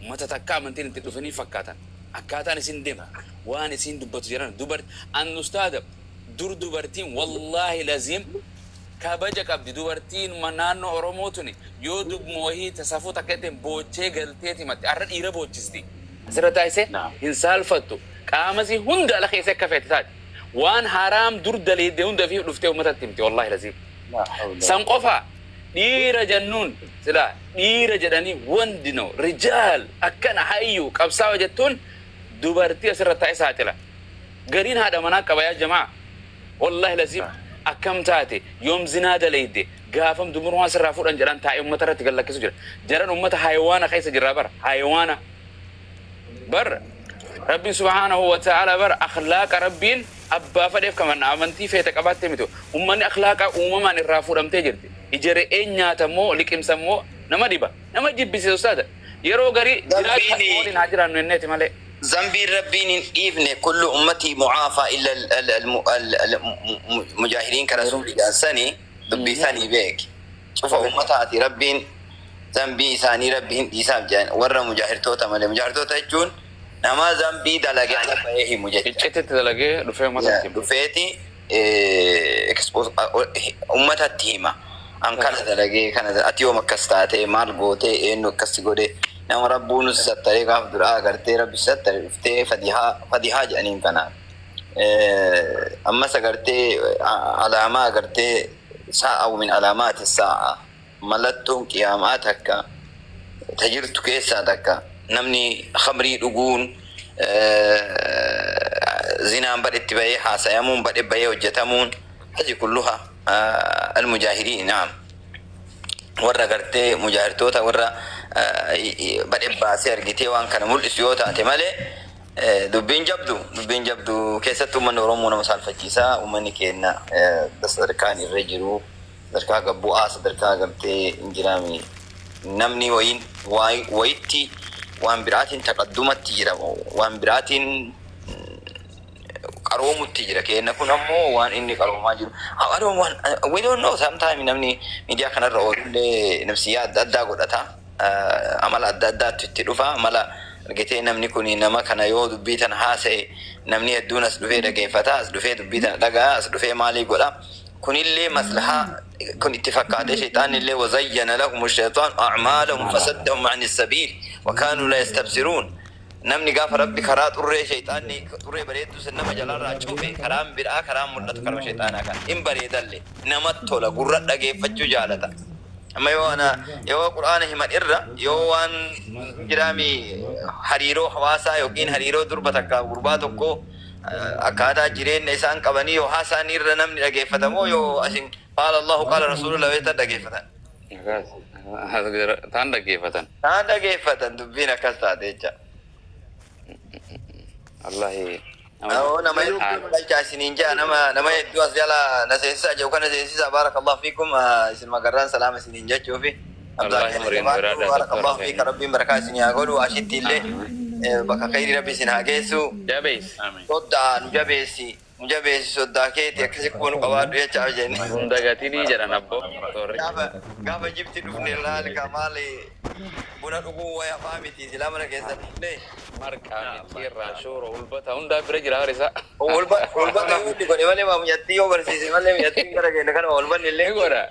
Ummata takka amantiin itti dhufanii fakkaatan. Akkaataan isin deema waan isin dubbatu jiran dubarti an ustaada dur dubartiin wallaahi laziim kabaja qabdi. Dubartiin naannoo Oromoo tuni yoo dubma wahii safuu takka ittiin boochee galteeti matti arra dhiira boochisti. Asirra taasise hin saalfattu, qaamasii hunda ala keessa akka feete taati. Waan haraam dur daleedde hunda fi dhuftee uummatatti himti, wallaahi laziim. San qofa dhiira jennuun sila dhiira jedhanii wandino rijaal akkana hayyu qabsaawa jettuun dubartii asirra taa'e saaxila. Gariin haadha manaa qaba, yaa jamaa. Wallaahi laziim, akkam taate, yoom zinaa dalayde, gaafam dumurmaa sirraa fuudhan jedhan taa'e uummata irratti gallakkisu jira. Jaran uummata hayawaana keessa jirra bara hayawaana bar. Rabbiin subhaanahu wa ta'ala bar akhlaaqa Rabbiin abbaa fedheef kaman amantii feete qabaattee miti. Ummanni akhlaaqa uumamaan irraa fuudhamtee jirti. Ija re'een nyaatamoo liqimsamoo nama dhiba, nama jibbisiisa. Ustaada, yeroo garii jiraachuu waliin haa jiraannu jenneeti malee. Zambiin Rabbiin hin dhiifne, kullu ummatii mu'aafaa illa mujaahiriin kan rasuulli jaansanii dubbii sanii beeki. Cufa ummataati Rabbiin zambii isaanii Rabbi hin dhiisaaf jedhan, warra mujaahirtoota malee. Mujaahirtoota jechuun nama zambii dalage ala bahee himu jecha. Iccititti dalagee dhufee uummatatti himu. Dhufeeti ummatatti hima. An kana dalagee, kana ati yoom akkas taate, maal gootee, eenyu akkas godhe, nama Rabbuun sattaree gaaf duraa agartee Rabbi sattare dhuftee fadihaa fadihaa jedhaniin kanaan. Ammas agartee alaamaa agartee saa'a min alaamaati saa'a, mallattoon qiyaamaa takka tajirtu keessaa takka namni khamrii dhuguun, zinaan badhetti bahee haasayamuun, badhe bahee hojjetamuun, haji kulluha almujaahiriin, naam, warra gartee mujaahirtoota, warra badhe baasee argitee waan kana mul'isu yoo taate malee dubbiin jabdu, dubbiin jabdu. Keessattuu uummanni Oromoo nama saalfachiisaa. Uummanni keenya sadarkaan irra jiru sadarkaa gabbu'aa, sadarkaa gartee hin jiraami. Namni wayiin wayitti waan biraatiin taqaddumatti jira, waan biraatiin qaroomutti jira. Keenya kun ammoo waan inni qaroomaa jiru, I don't want, we don't know. Sometimes namni miidiyaa kanarra oolullee nafsiyyaa adda addaa godhata, amala adda addaatti itti dhufa. Amala argitee namni kun nama kana yoo dubbii tana haasa'e namni hedduun as dhufee dhageeffata, as dhufee dubbii tana dhagaa, as dhufee maalii godha, kunillee maslahaa kun itti fakkaate. Shayxaanni illee wazayyana lahum shaytaan a'maalahum fasaddahum an sabiil wa kaanuu la yastabsiruun. Namni gaafa Rabbi karaa xurree shayxaanni xurree bareedduu san nama jalaarraa cufe, karaan biraa karaan mul'atu karama shayxaanaa kana hin bareedalle, namatti tola, gurra dhageeffachuu jaalata. Amma yoo ana yoo Qur'aana himan irra yoo waan jiraami hariiroo hawaasaa yookiin hariiroo durba takka gurbaa tokko akkaataa jireenya isaan qabanii yoo haasaan irra namni dhageeffatamoo, yoo asin qaala Allahu qaala rasuulullah weessan dhageeffatan. Taan dhaggeeffatan. Taan dhageeffatan, dubbiin akkas taate jecha. Wallahi. Awoo, nama hedduu galchaa isiniin jaa, nama hedduu as jala na seensisaa jiru kana seensisaa. Baarakallahu fiikum, isin magarraan salaama isiniin jechuufi. Wallahi umriin dheeraadha. Baarakallahu fiika, Rabbiin barakaa isinii haa godhu, ashitti illee bakka khayrii Rabbi isin haa geessu. Jabees. Soddaa nu jabeessi, nu jabeessi, soddaa keeti akkasi kuma nu qabaadhu jechaa jenne. Hunda gatinii jedhan abboo. Torri. Gaafa jibti dhufne laal ka maali buna dhuguu waya faa miti silaa mana keessan dhufne. Marqaa, micciirraa, shoora, hulbata hundaa bira jira harisa. Hulbata yoo inni godhe malee, maa mucattii yoo barsiise malee, mucattiin gara keenya kana hulbanni illee Ni godha.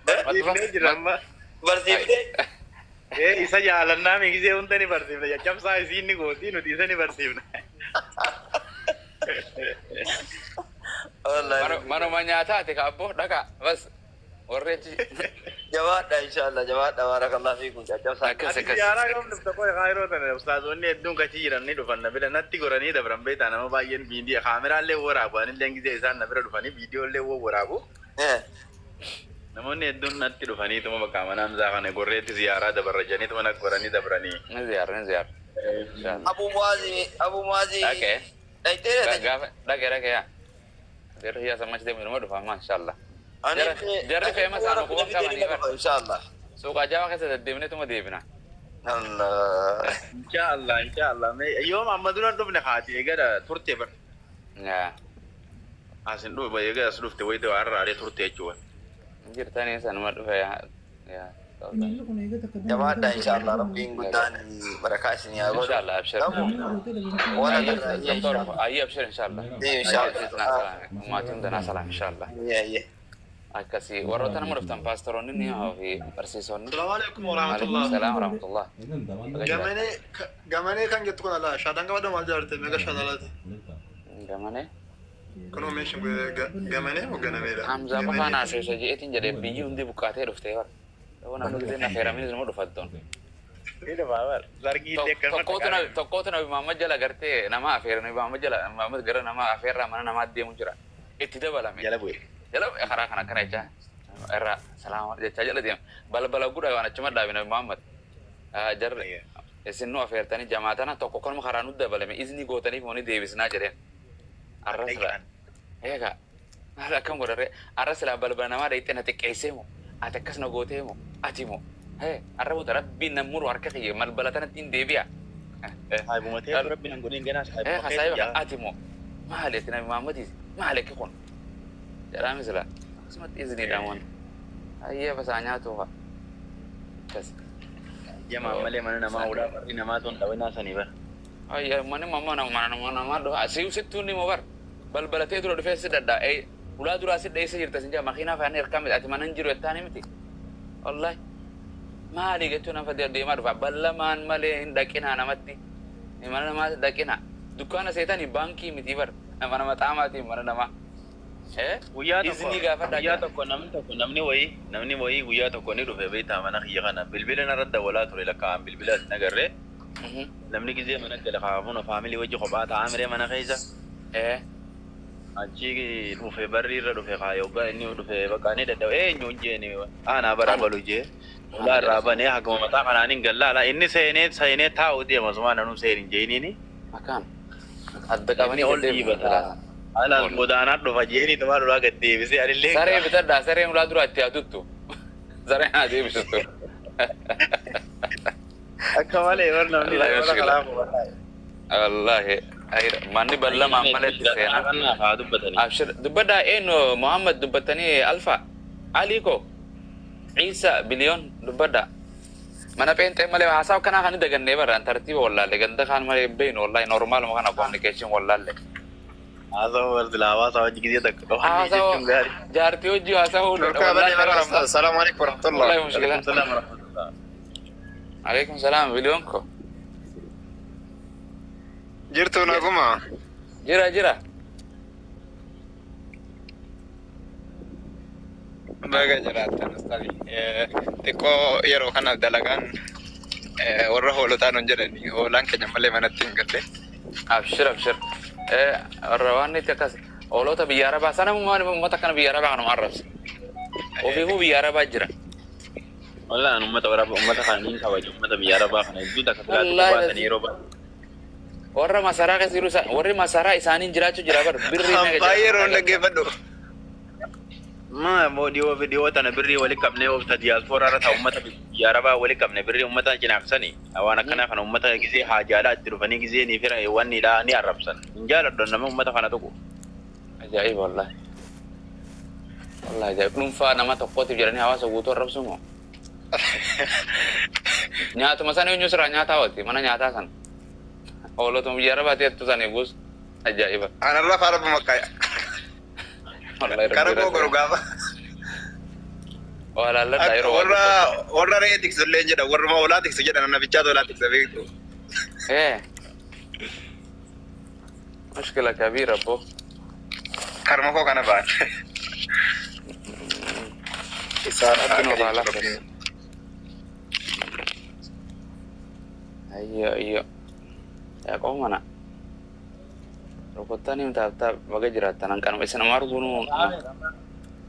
Barsiifnee jira amma. Barsiiftee. Ee, isa jaalannaa mi gisee hunda ni barsiifna. Caccabsaa isiin ni gooti, nuti isa ni barsiifna. Wallahi. Manuma nyaataati ka abboo dhaqa bas warri achi. Jabaadha, inshallah, jabaadha, baarakallahu fiikum, caccabsaa. Akkas Ati akkas. ziyaaraa yoom dhufta qoy Kaayiroo tana? Ustaazonni hedduun kachi jiran ni dhufan na bira natti goranii dabran, beektaa, nama baay'een viidiyoo kaameraallee waraabu, anillee gisee isaan na bira dhufanii viidiyoolee waraabu. Namoonni hedduun natti dhufaniituma bakka mana Hamzaa kana gorreetti ziyaaraa dabarra jedhaniituma na goranii dabranii. Ni ziyaara, ni ziyaara. Inshallah. Abu Muazi, Abu Muazi. Dhaqee. Dhayxeera. Gaafa dhaqee dhaqee yaa. Jarri hiyyaa sammachi deemu inuma dhufa amma, inshallah. Jarri feema isaan quban qabanii bara. Inshallah. Suuqa ajaa'ibaa keessa deddeemneetuma deebina. Allah. Inshaallah, inshaallah. Mee yoom amma dura dhufne haati eegala turte bar. Yaa. Asin dhufe eegala as dhufte wayita har'aalee turte jechuudha. Jirtanii sanuma dhufe yaa. Yaa. Jabaadha inshallah Rabbiin guddaan barakaa isin haa godhu. Inshallah abshir. Wala garraa Doktor ayyi abshir inshallah. Inshallah. Maatiin danaa salaam inshallah. Ayye. Akkasii warroota nama dhuftan paastoroonni ni fi barsiisonni. Salaamu alaikum warahmatullah. Salaam warahmatullah. Gamanee gamanee kan jettu kun ala shaadaan qabadda maal jaarte meeqa shaadalaati? Gamanee. Kun oomishin gamanee moo ganameedha? Hamzaa qofaan haasawisa je'eetiin jedhee biyyi hundi buqqaatee dhuftee bara. Yoo namni gisee na feeraminis nama dhufattoon. Tokkootu Nabi Muhammad jala gartee nama afeera Nabi Muhammad jala Muhammad gara nama afeerraa mana namaa deemu jira. Itti dabalame. Jala bu'e. Jala karaa kana akkana jechaa irraa salaama jechaa jala deema. Balbala guddaa waan achuma dhaabe Nabi Muhammad. Jarri isin nu afeertanii jamaa tana tokko kanuma karaa nu dabalame izni gootaniif mooni deebisnaa jedheen. Arra silaa. Eegaa maal akkam godharree arra silaa balbala namaa dhayxee na xiqqeessee moo ati akkas na gootee moo ati moo arra buta rabbiin nan muru harka kiyya balbala tanatti hin deebi'a. Saahibumatee rabbiin hin godhin ganaa saahibumatee. Ati moo maali ati Nabi Muhammadiis maali akka kun jedhaa silaa akkasumatti izniidhaan waan ayyee fasaa nyaatu fa'a. Akkas. Jamaa malee mana namaa ulaa barri namaa sun dhawinaa sanii bara. Ayya manni mamma nama nama nama dhufa asii sittuun ni moo bar balbalatee dura dhufee si dhadhaa ulaa duraa si dheessa jirta sin jaa makiinaa faanii harkaa miti ati mana hin jiru jettaani miti. Wallahi maali jechuun nafa deemaa dhufa ballamaan malee hin dhaqinaa namatti mana namaa dhaqinaa dukkaana seetanii baankii miti bar mana maxaamaatiin mana namaa. Guyyaa tokko guyyaa tokko namni wayii guyyaa tokko ni dhufe beektaa mana kiyya kana bilbila narra dawwalaa ture lakkaa'an bilbila as nagarree namni gizee mana gala kaafuun faamilii wajji kophaa taa'aa miree mana keessa. Achi dhufe barri irra dhufe kaayoggaa inni dhufe bakka inni dadhabe eenyu jeeni aanaa bara balu jee ulaa irraa banee haguma mataa kanaan hin gallaala inni seenee seenee taa'u deema sumaa nanuu seenin jeeniini. Akkaan adda qabanii ol dhiibata. Alaan godaanaa dhufa jeeni tumaa duraa gad deebisee anillee. Saree bitadhaa sareen ulaa duraa itti aduttu. Sareen haa deebisistu. Akka malee bar namni bara kanaa Wallaahi manni ballamaan maletti seenaa. Abshir dubbadhaa eenyu Muhammad dubbatanii Alfa Ali ko Isa biliyoon dubbadhaa. Mana pheenxee malee haasaw kanaa kan dagannee barraan tartiiba wallaalle ganda kaan malee beeynu wallaahi normaaluma kana communication wallaalle. Haasaw bartilaa hawaasaa hojii gisee takka qofa jechuun gaarii. Jaartii hojii haasaw Salaamu alaikum warahmatullah. Wallaahi mushkila. Alaikum salaam biliyoon ko. Jirtu naguma. Jira jira. Baga jiraattan ustaadi. Xiqqoo yeroo kanaaf dalagaan warra hoolotaan hin jedhani hoolaan keenya malee manatti hin galle. Abshir abshir. Warra waan itti akkas hoolota biyya arabaa sana uummata kana biyya arabaa kanuma arrabse. Ofiifuu biyya arabaa jira. Wallaan uummata arabaa uummata kana niin kabaja uummata biyya arabaa kana hedduu takka filaatu baatanii yeroo baay'ee. Warra masaraa keessa jiru warri masaraa isaaniin jiraachuu jira bar birrii meeqa jira. Baay'ee yeroon dhaggeeffadhu. Ma dhiyoo dhiyoo tana birrii wali qabnee oofta diyaaspooraa irra ta'a uummata biyya arabaa wali qabne birrii uummata cinaaqsanii waan akkanaa kana uummata gisee haajaalaa itti dhufanii gisee ni fira wanni dha ni arrabsan. Hin jaaladhu nama uummata kana tuqu. Ajaa'iba wallaahi. Wallaahi ajaa'iba dhuunfaa nama tokkootiif jedhanii hawaasa guutuu arrabsu moo? Nyaatuma sana eenyu sirraa nyaataa oolti mana nyaataa sana. Hoolotuma biyya arabaa teettu sana eegus ajaa'iba. Anarra faara makkaaya. Kara koo goru gaafa. Walaalladha yeroo warra warra re'ee tiksu illee jedha warruma hoolaa tiksu jedha namichaatu hoolaa tiksa beektu. Mushkila kabiira abbo. Karma koo kana ba'an. Isaan akka Ayyo ayyo. Yaa qoomana. Rukuttanii taaptaa baga jiraattan hanqanuma isin nama arguunu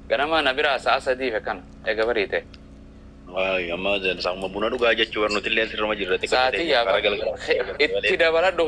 ganama na biraa sa'a sadiif akkana eega bariite. Waay amma sammuu buna dhugaa jechuu barnuutillee sirruma jirra. Sa'aatii yaa itti dabaladhu.